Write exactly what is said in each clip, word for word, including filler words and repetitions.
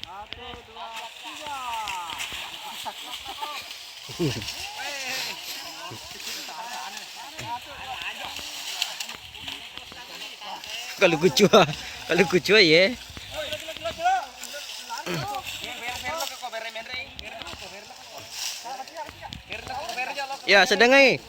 Satu, dua, tiga. Kalau kucua, kalau kucua ye. Ya, sedang ai.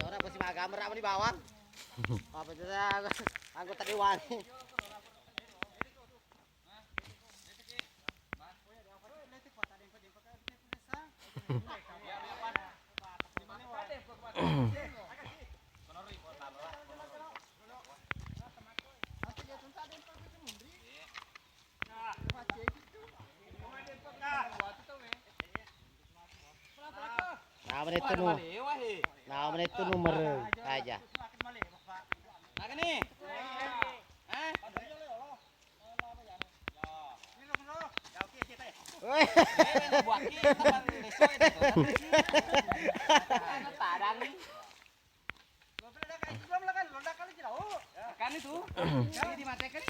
Ora pasti magambar apa di bawang? Apa itu dah, anggota dewan. Nah, menettu nu. Nah, menettu nu mereng aja. Woi. Kan itu. Jadi dimatekan.